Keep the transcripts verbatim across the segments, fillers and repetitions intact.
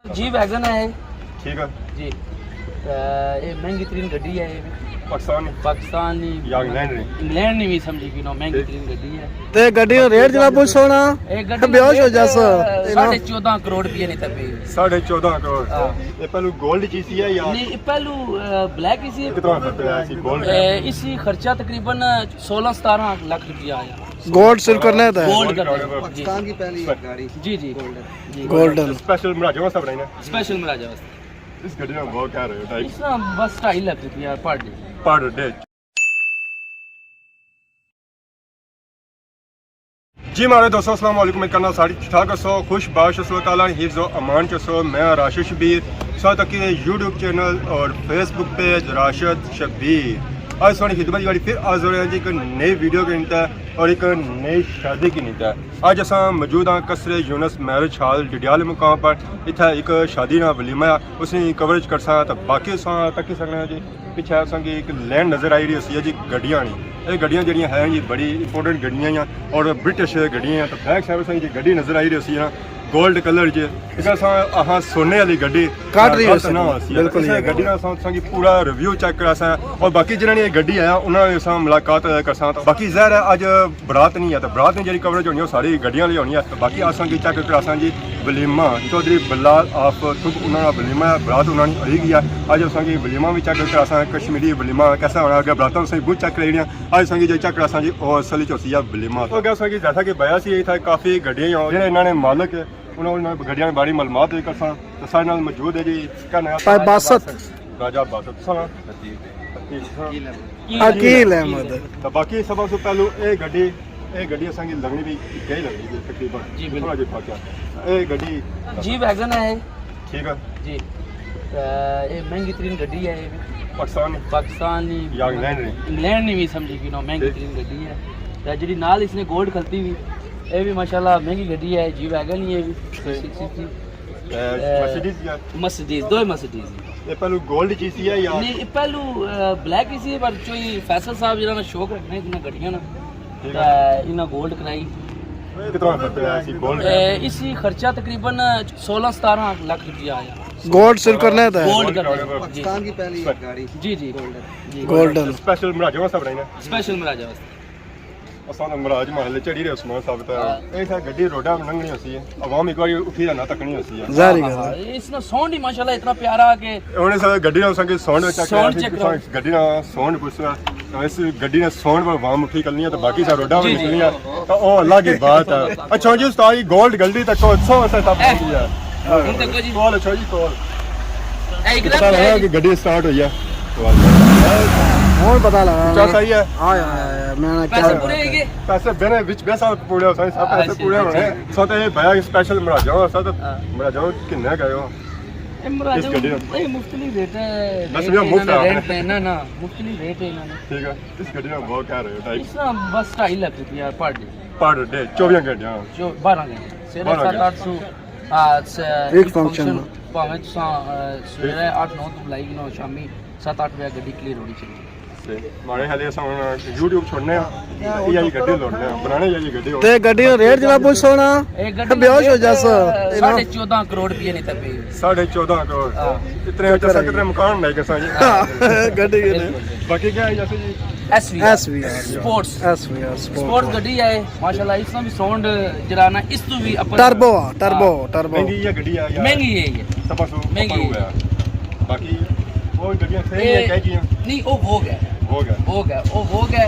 جی ویگن ہے۔ ٹھیک ہے۔ جی۔ تے یہ مہنگی ترین گڈی ہے یہ۔ پاکستان؟ پاکستان نہیں۔ یا انگلینڈ نہیں؟ انگلینڈ نہیں بھی سمجھی کہ نو، مہنگی ٹھیک۔ ترین گڈی ہے۔ تے گڈی نا ریٹ جناب پوچھ سونا؟ یہ گڈی نا بیوش ہو ریٹ، جاسا۔ ساڑھے چودہ کروڑ روپیے نہیں تھے۔ ساڑھے چودہ کروڑ؟ ہاں۔ یہ پہلو گولڈ چیز ہے یا؟ نہیں، یہ پہلو، آ، بلیک ہی سی۔ کتنا خرچہ آیا سی گولڈ؟ اے، اسی خرچہ تقریباً سولہ ستارہ لاکھ روپیہ آیا۔ گولڈ سلور کرنا ہے تو؟ گولڈ کرنا ہے۔ پاکستان کی پہلی گاڑی۔ جی، جی۔ گولڈن۔ جی۔ گولڈن۔ اسپیشل مراجہ واسطے بنائی نا؟ اسپیشل مراجہ واسطے۔ اس گڈی نا بہت کہہ رہے ہو ڈھائی؟ اس نا بس ڈھائی لاکھ روپیہ پر ڈے۔ پر ڈے۔ جی مارے دوستو، السلام علیکم۔ امید کرنا ساری ٹھیک ٹھاک ہسو، خوش باش ہسو، تعالیٰ نے حفظ و امان چ ہسو۔ میں راشد شبیر، ساتھ تک یوٹیوب چینل اور فیس بک پیج راشد شبیر۔ آج سوہنی خدمت والی پھر حاضر ہوئے ہیں جی ایک نئی ویڈیو کے نیتے اور ایک نئی شادی کے نیتے۔ آج اساں موجود ہاں قصر یونس میرج ہال ڈڈیال مقام پر۔ اتھا ایک شادی نا ولیمہ ہے، اس نے کوریج کرساں۔ تو باقی اساں تکی سکنے ہیں جی، پیچھے اساں کی ایک لین نظر آئی رہی ہوسی ہے جی گڈیاں نی۔ یہ گڈیاں جڑیاں ہیں جی بڑی امپورٹنٹ گڈیاں ہیں اور برٹش گڈیاں ہیں۔ تو بیک سائیڈ اساں کی جی گڈی نظر آئی رہی ہوسی ہے نا، گولڈ کلر جی۔ اس اساں آہاں سونے والی گڈی کٹ رہی غلط ہوسی، نہ ہوسی ہے۔ بالکل اس ہی ہے۔ گڈی نا اساں، اساں کی پورا ریویو چیک کراساں اور باقی جنہاں نے یہ گڈی آیا انہاں نے اساں ملاقات کرساں۔ تو باقی ظاہر ہے اج برات نہیں ہے، تو برات نے جڑی کوریج ہونی ہے، وہ ساری گڈیاں والی ہونی ہے۔ تو باقی اساں کی چیک کراساں جی ولیمہ، چوہدری بلال آف تھک انہاں نا ولیمہ ہے، برات انہاں نی ہوئی گئی ہے۔ اج اساں کی ولیمہ بھی چیک کراساں، کشمیری ولیمہ کیسا ہونا، اگے براتاں اساں کی بہت چیک کرائی رہیاں۔ اج اساں کی جو چیک کراساں جی، وہ اصل وچ ہوسی ہے ولیمہ۔ تو اگے اساں کی جیسا کہ بیا سی، اتھا کافی گڈیاں ہی ہو، جڑے انہاں نے مالک ہے، انہاں، انہاں گڈیاں نے بارے معلومات بھی کرساں۔ تو سارے نال موجود ہے جی، کیا نام ہے؟ باسط۔ راجہ باسط۔ تساں نا؟ عقیل احمد۔ عقیل احمد۔ تو باقی سب سے پہلو اے گڈی، اے گڈی اساں کی لگنی بھی کئی لگنی جی تقریباً۔ جی، بالکل۔ تھوڑا جی پاکیا۔ اے گڈی جی ویگن ہے۔ ٹھیک ہے۔ جی۔ تے اے مہنگی ترین گڈی ہے اے بھی۔ پاکستان؟ پاکستان نہیں۔ یا انگلینڈ نہیں؟ انگلینڈ نہیں بھی سمجھی کہ نو، مہنگی ٹھیک۔ ترین گڈی ہے۔ تے جڑی نال اس نے گولڈ کھلتی بھی، اے بھی ماشاءاللہ مہنگی گڈی ہے، جی ویگن ہی ہے بھی۔ صحیح۔ سکس سکسٹی۔ اے، اے، مرسیڈیز یا؟ مرسیڈیز، دو مرسیڈیز۔ یہ پہلو گولڈ چیز ہی ہے یا؟ نہیں، یہ پہلو، اے، بلیک ہی سی، پر چوئی فیصل صاحب جنہاں نا شوق رکھنے انہاں گڈیاں نا، ٹھیک ہے۔ تے انہاں گولڈ کرائی۔ کتنا خرچہ آیا سی گولڈ؟ اے، اسی خرچہ تقریباً سولہ ستارہ لاکھ روپیہ آیا۔ گولڈ سلور کرنا ہے تو؟ گولڈ کرنا ہے۔ پاکستان کی پہلی گاڑی۔ جی، جی۔ گولڈن۔ جی۔ گولڈن۔ اسپیشل مراجہ واسطے بنائی نا؟ اسپیشل مراجہ واسطے۔ اساں تے مراج محلے چڑھی رہے عثمان صاحب تے۔ ہاں۔ اے سا گڈی روڈاں لنگھنی ہوسی ہے، عوام ایک بار اٹھی رہنا تکنی ہوسی ہے۔ ظاہر ہی ہاں، گل ہے۔ ہاں، اس نا ساؤنڈ ہی ماشاءاللہ اتنا پیارا کہ ہن اس گڈی نا اساں کی ساؤنڈ چیک ساؤنڈ کریا، چیک کرو۔ گڈی نا ساؤنڈ پوچھو، اس گڈی نا ساؤنڈ پر عوام اٹھی کرنی ہے تو باقی سا روڈاں جی، جی۔ نکلنی ہے۔ تو او اللہ کی بات ہے۔ اچھا جی، استاد جی، گولڈ گلڈی تک تو اچھا ہوتا ہے سب اے۔ کچھ بھی ہے۔ ہن تکو جی۔ کال اچھا جی، کال۔ اے اقرا پتہ لگا کہ گڈی سٹارٹ ہوئی ہے۔ ہن پتہ لگا۔ اچھا، صحیح ہے۔ ہاں، ہاں، ہاں، میں نے پیسے کیا پورے ہوئی گئے؟ پیسے بنے وچ پیسہ پورے ہو سارے، سب پیسے اچھا، پورے ہونے۔ اچھا۔ سو تے بھائی اسپیشل مراجہ ہو سا تے ہاں۔ مراجہ کنے گئے ہو؟ اے مراجہ، اس گڈی نا؟ اے مختلف ریٹ ہے، بس ریٹ بھیا مفت انہاں نے ہے۔ رینٹ پہ نا، نا، مختلف ریٹ ہے انہاں نے۔ ٹھیک ہے، اس گڈی نا بہت کہہ رہے ہو، ڈھائی؟ اس نا بس ڈھائی لاکھ روپیہ پر ڈے۔ پر ڈے، چوبیس گھنٹے، ہاں۔ جو بارہ گھنٹے۔ سویرے بارہ سات گھنٹے۔ آٹھ سو، آ، س-، ایک ایک فنکشن فنکشن۔ بھاویں تساں، آ، سویرے اٹھ نو تو بلائی گنو، شامی ست اٹھ بجے گڈی کلیئر ہونی چاہیے۔ تے ماڑے خیال اساں ہن یوٹیوب چھوڑنے آں، تے ایہی گڈی لوڑنے آں، بنانے ایہی گڈی ہو۔ تے گڈی نا ریٹ جناب پوچھ سونا، اے گڈی نا بیوش ہو ریٹ جاسا، ساڑھے چودہ کروڑ روپیے نے تپے۔ ساڑھے چودہ کروڑ۔ ہاں۔ اتنے وچ اساں کتنے مکان بنائی گئے ساں جی۔ ہاں، گڈی گڈی۔ بالکل۔ باقی کیا ہے جیسے جی؟ ایس وی آر۔ ایس وی آر۔ سپورٹس۔ ایس وی آر سپورٹس۔ سپورٹس گڈی ہے، ماشاءاللہ اس نا بھی ساؤنڈ جڑا نا اس تو بھی اپر۔ ٹربو آ، ٹربو، ہاں۔ ٹربو۔ مہنگی یہ گڈی ہے یار۔ مہنگی ہے یہ۔ سب سے مہنگی ہے۔ باقی وہ گڈیاں صحیح اے، ہیں، کیا جی ہیں؟ نہیں، وہ ووگ ہے۔ ووگ ہے۔ ووگ ہے، وہ ووگ ہے۔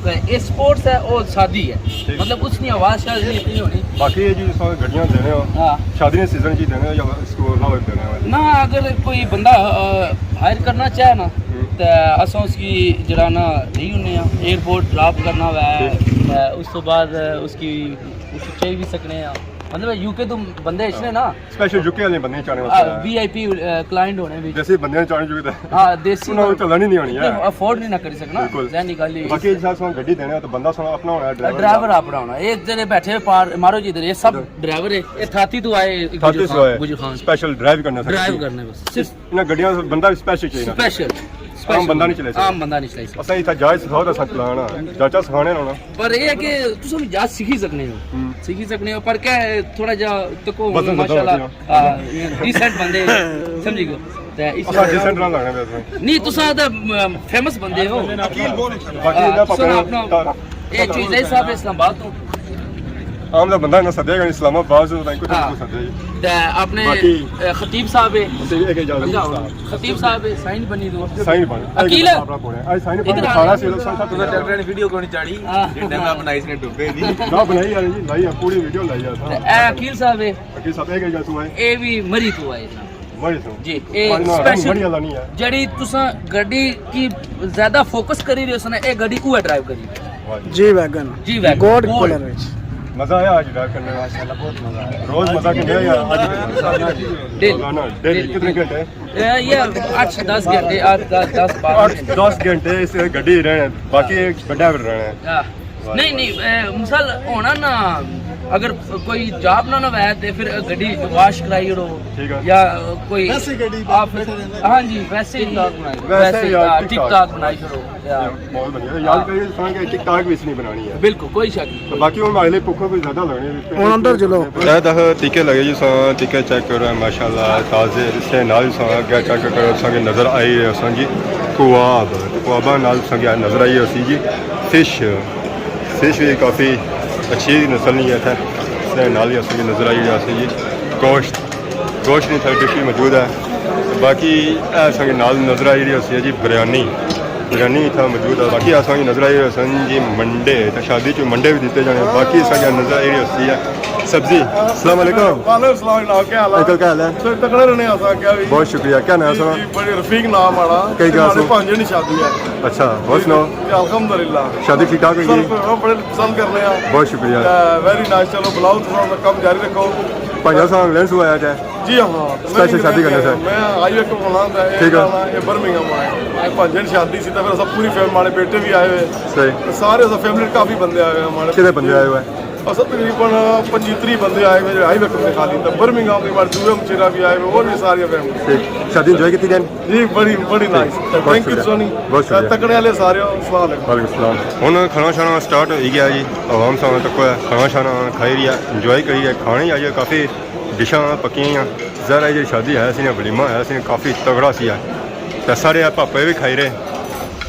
تے اے سپورٹس ہے، وہ سادی ہے۔ ٹھیک۔ مطلب، اس کی آواز شاید نہیں اتنی ہونی۔ باقی یہ جی، اس وقت گڈیاں دینے ہو، ہاں۔ شادی نے سیزن جی دینے ہو یا اس کو علاوہ دینے ہو؟ نہ، اگر کوئی بندہ، آ، ہائر کرنا چاہے نا، ہوں۔ تے اساں اس کی جڑا نا لئی ہونے آں، ایئرپورٹ ڈراپ کرنا ہوئے، ٹھیک۔ تے اس تو بعد اس کی اس چاہی بھی سکنے آں۔ مطلب، یو کے تو بندے اچھنے نا۔ اسپیشل یو کے والے بندے چاہنے واسطے آ، ہے۔ وی آئی پی، آ، کلائنٹ ہونے بھی۔ دیسی بندے چاہنے چاہیے۔ ہاں، دیسی انہاں کو چلانی نہیں ہونی ہے۔ افورڈ نہیں نہ کری سکنا۔ بالکل۔ ذہنی گل ہی۔ باقی جس طرح گڈی دینے تو بندہ سونا اپنا ہونا ہے، ڈرائیور ڈرائیور اپنا ہونا۔ اے جڑے بیٹھے ہوئے پار مارو جی ادھر، اے سب ادھر۔ ڈرائیور ہے۔ اے تھاتی تو آئے، تھاتی گجر تو خان، آئے۔ گجر خان۔ اسپیشل ڈرائیو کرنا سکنا۔ ڈرائیو کرنے بس۔ صرف انہاں گڈیاں بندہ بھی اسپیشل چاہیے۔ اسپیشل۔ عام بندہ نہیں چلائی سکتا۔ عام بندہ نہیں چلائی سکتا۔ اساں اتھا جہاز سکھاؤ تے اساں چلانا۔ جاچا سکھانے ہونا۔ پر یہ ہے کہ تساں بھی جہاز سیکھی سکنے ہو۔ ہوں۔ سیکھی سکنے ہو، پر کیا ہے، تھوڑا جہا تکو، وزن زیادہ ماشاءاللہ، ہونا۔ ہاں، ڈیسنٹ بندے، سمجھی گئے۔ تے اس اساں ڈیسنٹ نہ لگنے پہ۔ نہیں، تساں تے، م، فیمس بندے ہو۔ عقیل بول۔ باقی ہاں، انہاں تساں پاپا اپنا، تارا۔ اے چوزائی صاحب اسلام آباد تو۔ عام دا بندہ نہ سدے گا، اسلام آباد سے تاں کچھ ہاں۔ نہیں سدے۔ تے اپنے، باقی اے، خطیب صاحب ہے۔ تے ایک اجازت صاحب۔ خطیب صاحب ہے، سائن بنی دو۔ سائن بن۔ عقیل۔ اپنا پڑھے۔ اے سائن بن ادھر آ۔ سارا سیل سن تھا۔ ڈرائیور نے ویڈیو کیوں نہیں چاڑی؟ ہاں۔ جس ٹائم میں بنائی اس نے ڈبے دی۔ نہ بنائی یار جی، لائی ہے، پوری ویڈیو لائی ہے۔ تے اے عقیل صاحب ہے۔ عقیل صاحب، اے کیا جا تو ہے؟ اے بھی مری تو ہے نا۔ مری تو۔ جی، اے پانی نہ، سپیشل مری والا نہیں ہے۔ جڑی تساں گڈی کی زیادہ فوکس کری رہے ہو نا، اے گڈی اوہ ڈرائیو کری رہے۔ واہ جی۔ جی ویگن۔ جی ویگن۔ گولڈ گولڈ۔ کلر وچ۔ مزہ آیا آج ڈرائیو کرنے کا؟ ماشاءاللہ، بہت مزہ آیا۔ روز مزہ کرنے یا آج؟ ڈیلی۔ روزانہ، ڈیلی۔ ڈیلی۔ کتنے گھنٹے؟ اے، یہ آٹھ دس گھنٹے، آٹھ، دس، دس، بارہ آٹھ، گھنٹے۔ دس گھنٹے اس گڈی رہنے، باقی ایک بڑا رہنا ہے۔ ہاں۔ نہیں، نہیں، اے، مثال ہونا نا، اگر کوئی جاب نہ نہ ہوئے تے پھر گڈی واش کرائی اڑو۔ ٹھیک ہے۔ یا کوئی ویسے گڈی آپ، ہاں جی، ویسے ہی، ٹک ٹاک بنائی۔ ویسے ویسے ہی، یار، ہاں، ٹک ٹک ٹاک۔ ٹاک بنائی چھوڑو۔ یا بہت بڑھیا۔ یاد کریے، تساں کہ ٹک ٹاک بھی اس نے بنانی ہے۔ بالکل، کوئی شک نہیں۔ تو باقی ہن ہمارے لیے بھوک کوئی زیادہ لگنی ہے۔ ہن اندر چلو۔ اے تک ٹکے لگے جی، ساں ٹکے چیک کرو، ماشاءاللہ، تازے۔ اس سے نال ساں اگے چیک کرو، ساں کے نظر آئی رہے ساں جی کواب۔ کواباں نال ساں کے نظر آئی رہی سی جی فش۔ فش بھی کافی اچھی نسل نہیں ہے اتھے۔ اس سے نال ہی ساں کے نظر آئی رہی سی جی گوشت۔ گوشت نی تھالی ڈش وی موجود ہے۔ باقی اے اساں کی نال نظر آئی رہی ہوسی ہے جی بریانی، بریانی اتھا موجود ہے۔ باقی اساں کی نظر آئی رہی ہوسن جی منڈے، تے شادی چ منڈے وی دتے جانے۔ باقی اساں کی نظر آئی رہی ہوسی ہے سبزی۔ السلام علیکم۔ وعلیکم السلام جناب، کیا حال ہے؟ انکل، کیا حال ہے؟ سر، تکڑے رہنے آساں کیا وی؟ بہت شکریہ۔ کیا نام ہے جی، سر؟ جی، بڑے رفیق نام آڑا۔ کئی گا سو؟ بھانجے نی شادی ہے۔ اچھا، ہور سناؤ؟ جی، الحمدللہ۔ شادی ٹھیک ٹھاک ہوئی سر، جی؟ بڑے پسند کرنے آں۔ بہت شکریہ۔ ویری نائس، چلو بلاؤ، تساں اپنا کم جاری رکھو۔ پنجاب سے انگلینڈ سے آیا کیا؟ جی ہاں، میں اسپیشل شادی کرنے سے؟ میں آئی وے کمانا تھا، ٹھیک ہے۔ یہ برمنگھم آیا۔ یہ بھانجے نی شادی سی، تو پھر اساں پوری فیملی، ہمارے بیٹے بھی آئے ہوئے۔ صحیح۔ سارے اساں فیملی، کافی بندے آئے ہوئے ہمارے۔ کتنے بندے آئے ہوئے؟ اساں تقریباً پچی تری بندے آئے ہوئے، آئی وے کمانے خالی۔ تو برمنگھم بھی ہمارے دوئے مچیرا بھی آئے ہوئے، اور بھی ساری فیملی۔ ٹھیک۔ شادی انجوائے کیتی جی؟ جی، بڑی، بڑی نائس۔ بہت شکریہ۔ تھینک یو سونی۔ بہت شکریہ۔ تکڑے والے سارے، السلام علیکم۔ وعلیکم السلام۔ ہن کھانا شانا سٹارٹ ہوئی گیا جی، عوام ساں تک کھانا شانا کھائی رہی ہے، انجوائے کری ہے، کھانے آئی ہے، کافی ڈشاں پکیاں ہوئیاں۔ ظاہر ہے جی شادی ہے سی نا، ولیمہ ہے سی نا، کافی تگڑا سی ہے۔ تے سارے پاپے بھی کھائی رہے،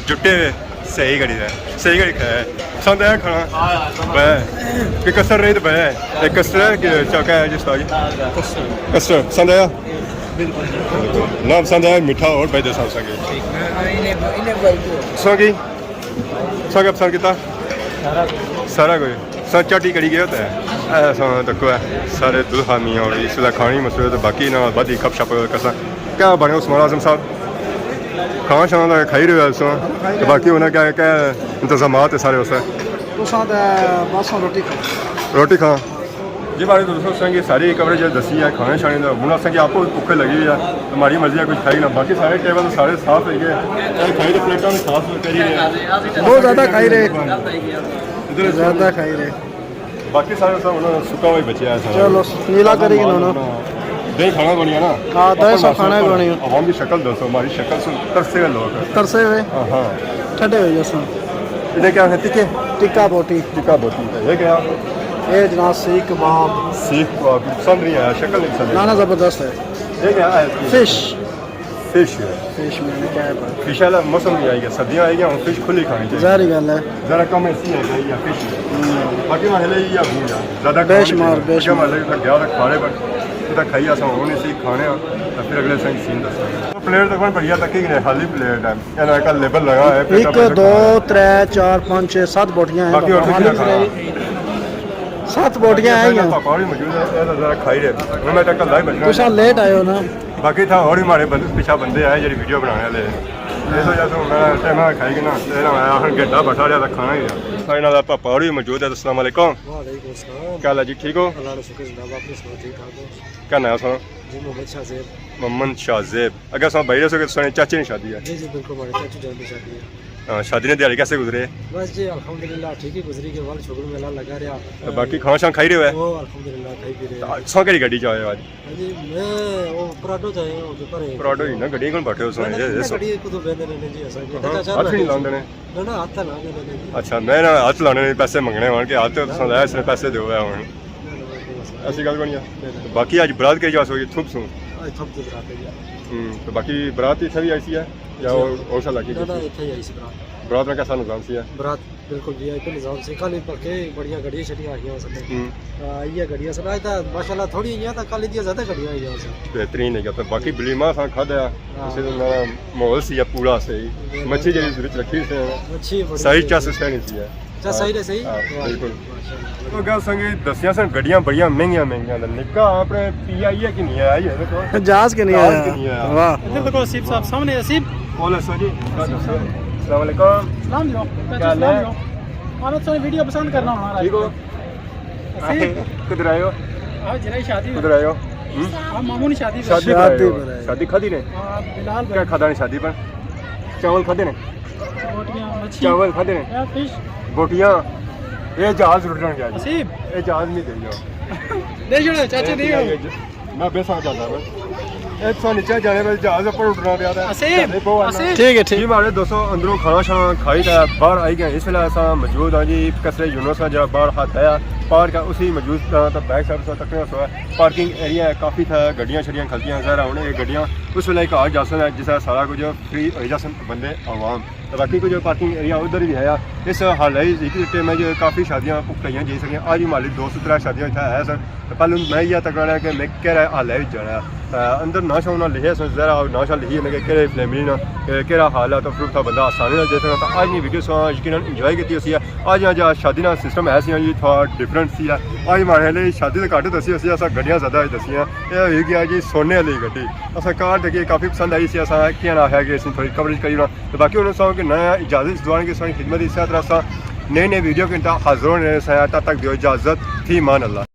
جٹے ہوئے، صحیح کری رہے، صحیح کری کھایا ہے۔ پسند آیا کھانا؟ ہاں، ہاں، پسند آیا۔ بے، کہ کسٹرڈ رہی تو بے، ایک کسٹرڈ ہے کہ چاکا ہے جس طرح؟ کسٹرڈ۔ کسٹرڈ پسند آیا؟ بالکل۔ نہ پسند آیا، میٹھا اور بھائی دے ساتھ سنگے۔ سنگی، سنگے پسند کیتا؟ سارا کچھ۔ سارا کچھ۔ سر چاٹی کری گئے ہوتا ہے۔ اے ساں تکو ہے، سارے دلہا میاں اور اس ویلے کھانی مصروف ہے، تو باقی نہ بعد ہی گپ شپ کرساں۔ کیا بنے عثمان اعظم صاحب؟ کھانا شانا تے کھائی رہے ہو اساں؟ تے باقی انہاں کیا، کیا انتظامات ہے سارے واسطے؟ تساں تے بس ہن روٹی کھاؤ۔ روٹی کھاؤ۔ جی بھائی، تساں اساں کی ساری کوریج دسی ہے کھانے شانے دا۔ ہن اساں کی آپ کو بھوک لگی ہوئی ہے، ہماری مرضی ہے کچھ کھائی نہ۔ باقی سارے ٹیبل سارے صاف ہوئی گئے، اور کھائی تے پلیٹاں بھی صاف کری رہے ہیں۔ بہت زیادہ کھائی رہے۔ ادھر زیادہ کھائی رہے۔ باقی سارے سب انہاں سکا ہوئی بچیا ہے سارا۔ چلو، نیلا کری گھنو نا۔ دہی کھانا کونی ہے نا؟ ہاں، دہی سب کھانا کونی ہے۔ عوام کی شکل دسو، ہماری شکل سن ترسے ہوئے لوگ۔ ترسے ہوئے؟ ہاں، ہاں۔ ٹھڈے ہوئی جاساں۔ انہیں کیا آخنا، ٹکے؟ ٹکا بوٹی۔ ٹکا بوٹی۔ یہ کیا؟ یہ جناب سیخ کباب۔ سیخ کباب پسند نہیں آیا، شکل نہیں پسند آئی۔ نہ، نہ، زبردست ہے۔ یہ کیا ہے؟ فش۔ فش ہے۔ فش میں نے کیا ہے پر؟ فش والا موسم بھی آئی گیا، سردیاں آئی گیا، ہن فش کھلی کھانی چاہیے۔ ظاہری گل ہے۔ ذرا کم ایسی ہے، صحیح ہے، فش۔ ہوں۔ باقی میں ہلے ہی یا ہوں یا۔ زیادہ بے شمار، بے شمار۔ میں لگے گیا رکھ کھاڑے پر۔ اتھا کھائی اساں ہن اسی کھانے آں، تے پھر اگلے سنگ سین دساں۔ پلیٹ تک بڑھیا تک ہی نہیں، خالی پلیٹ ہے۔ یہ نہ کل لیبل لگا ہے، پیٹا ایک، پلیٹ دو، ترے، چار، پانچ، چھ، ست بوٹیاں ہیں۔ باقی اور کچھ نہیں کھانا۔ ست بوٹیاں ہیں۔ پاپا بھی موجود ہے، یہ ذرا کھائی رہے۔ میں ٹکر لائی بچنا۔ تساں لیٹ آئے ہو نا۔ باقی تھا اور بھی ہمارے بند-، پیچھے بندے آئے جڑے ویڈیو بنانے والے ہیں۔ اس وجہ سے میں ٹائم نال کھائی گیا نا، تے نہ آیا، ہن گھنٹہ بیٹھا رہیا تھا کھانا ہی رہیا۔ سارے نال پاپا اور بھی موجود ہے۔ السلام علیکم۔ وعلیکم السلام۔ کیا حال ہے جی، ٹھیک ہو؟ اللہ کا شکر جناب، آپ نے سناؤ، ٹھیک ٹھاک ہو؟ کیا نام ہے سنا؟ جی، محمد شاہ زیب۔ محمد شاہ زیب۔ اگر سنا بھائی رہے سو کہ سنے چاچے نی شادی ہے؟ جی، جی، بالکل، ہمارے چاچو جان کی شادی ہے۔ ہاں، شادی نے دیہاڑے کیسے گزرے؟ بس جی، الحمدللہ، ٹھیک ہی گزری گئی، ول شکر میلہ لگا رہیا۔ تے باقی کھانا شان کھائی رہے ہو؟ او، الحمدللہ، کھائی پی رہے۔ تے تساں کیڑی گڈی چ آئے ہو اج؟ ہاں جی، میں او پراڈو چ آیا ہاں، اوپر ہے۔ پراڈو ہی نا، گڈی کون بیٹھے ہو سو؟ نہ، نہ، یہ دسو۔ گڈی کدوں بیندے نے جی، اساں کی ہاں، ہاں، ہاتھ نہیں لاندے نے۔ نہ، نہ، ہاتھ نہ لاندے نے جی۔ اچھا، میں نا ہاتھ لانے نے پیسے منگنے ہون کہ ہاتھ تے تساں لایا، اس نے پیسے دیو ہون۔ نہ، نہ، کوئی مسئلہ ایسی گل کونی ہے۔ نہ، نہ۔ باقی اج برات کیڑی جا سو، یہ تھپ سوں۔ اج تھپ تے برات ہے جی۔ ہوں، تے باقی برات اتھے بھی آئی سی ہے یا جی۔ اور، اور سا علاقے نہ، نہ، کی؟ اتھے ہی آئی سی برات۔ برات نا کیسا نظام سی ہے؟ برات بالکل وی آئی پی نظام سی، کل پکے بڑیاں گڈیاں شڈیاں آئیاں سن۔ ہوں۔ آ، آئیے گڈیاں سن، اج تاں ماشاءاللہ تھوڑی آئیاں، تاں کل دیاں زیادہ گڈیاں آئیاں سن۔ بہترین ہے، تو باقی بلیما سان کھادا ہے، ہاں۔ اس دن ماحول سی پورا صحیح۔ بالکل۔ مچھی جی وچ رکھی سی، مچھی بڑی سائز ہے۔ چس سہنی سی ہے۔ چس سائز ہے صحیح؟ ہاں، واہ، بالکل۔ ماشاءاللہ۔ تو گل سنگی دسیاں سن، گڈیاں بڑیاں مہنگیاں مہنگیاں، تے نکا اپنے پی آئی ہے کہ نہیں آیا، یہ دیکھو۔ جہاز کہ نہیں جہاز آیا؟ کہ نہیں آیا؟ واہ۔ ادھر دیکھو حسیب صاحب، سامنے حسیب۔ کون ہے سر جی؟ السلام علیکم۔ سلام جو۔ کیا حال ہے؟ سلام جو۔ آپ تو ویڈیو پسند کرنا ہونا۔ ٹھیک ہو؟ حسیب۔ کدھر آئے ہو؟ آؤ جناب، شادی کدھر آئے ہو؟ ہم؟ ہم ماموں نے شادی شادی پر آئے ہو؟ شادی کھادی نے؟ ہاں، بلال بھائی۔ کیا کھادا نے شادی پر؟ چاول کھادے نے؟ بوٹیاں، مچھی۔ چاول کھادے نے؟ یا فش۔ بوٹیاں۔ یہ جہاز رٹنا گیا جی۔ حسیب۔ یہ جہاز نہیں دے گیا۔ دے چھوڑو، چاچے دے۔ میں بیسا جانا میں۔ اے تساں نیچے جانے والے جہاز اپر اڈنا پیا تھا۔ اسے، جہازے بہت آنا۔ اسے۔ ٹھیک ہے، ٹھیک۔ جی مہاڑے دوستو، اندروں کھانا شانا کھائی تے باہر آئی گئے۔ اس ویلے اساں موجود ہاں جی قصرِ یونس نا جیہڑا باہر ہتھ آیا پارک ہے، اسی موجود ہاں۔ تے بیک سائیڈ تساں تکنے سو ہے، پارکنگ ایریا ہے، کافی تھا گڈیاں شڈیاں کھلتیاں، ظاہر ہے ہن اے گڈیاں اس ویلے گھر جاسن، جس طرح سارا کچھ فری ہوئی جاسن بندے عوام۔ تے باقی کچھ پارکنگ ایریا ادھر وی ہے۔ اس حالے ہک ٹائم ہے جو کافی شادیاں پکتائیاں جائی سکیاں۔ اج وی مہاڑی دو سو ترے شادیاں اتھے ہے سن۔ تے پہلے میں یہ تکنا رہا کہ میں کہڑے حالے وچ جانا ہے۔ تے اندر ناں شاں انہاں لکھیا سن، ظاہر ہے ناں شاں لکھی انہاں کہ کہڑے فیملی نا، کہ کہڑا حال ہے، تو پھر اتھا بندہ آسانی نال جائی سکنا۔ تے اج نی ویڈیو تساں یقیناً انجوائے کیتی ہوسی ہے۔ اج، اج شادی نا سسٹم ہے سی جی تھوڑا ڈفرنٹ سی ہے۔ اج مہاڑے لئی شادی تے گھٹ دسی ہوسی، اساں گڈیاں زیادہ اج دسیاں۔ اے ہوئی گیا جی سونے والی گڈی۔ اساں کار دیکھی، کافی پسند آئی سی، اساں کہنا آخیا کہ اس نی تھوڑی کوریج کری اوڑاں۔ تے باقی ہن اساں کہ نیا اجازت اس دعا کہ ساڑی خدمت اس طرح اساں نئے نئے ویڈیو کے اندر حاضر ہونے سے، تب تک دیو اجازت، فی امان اللہ۔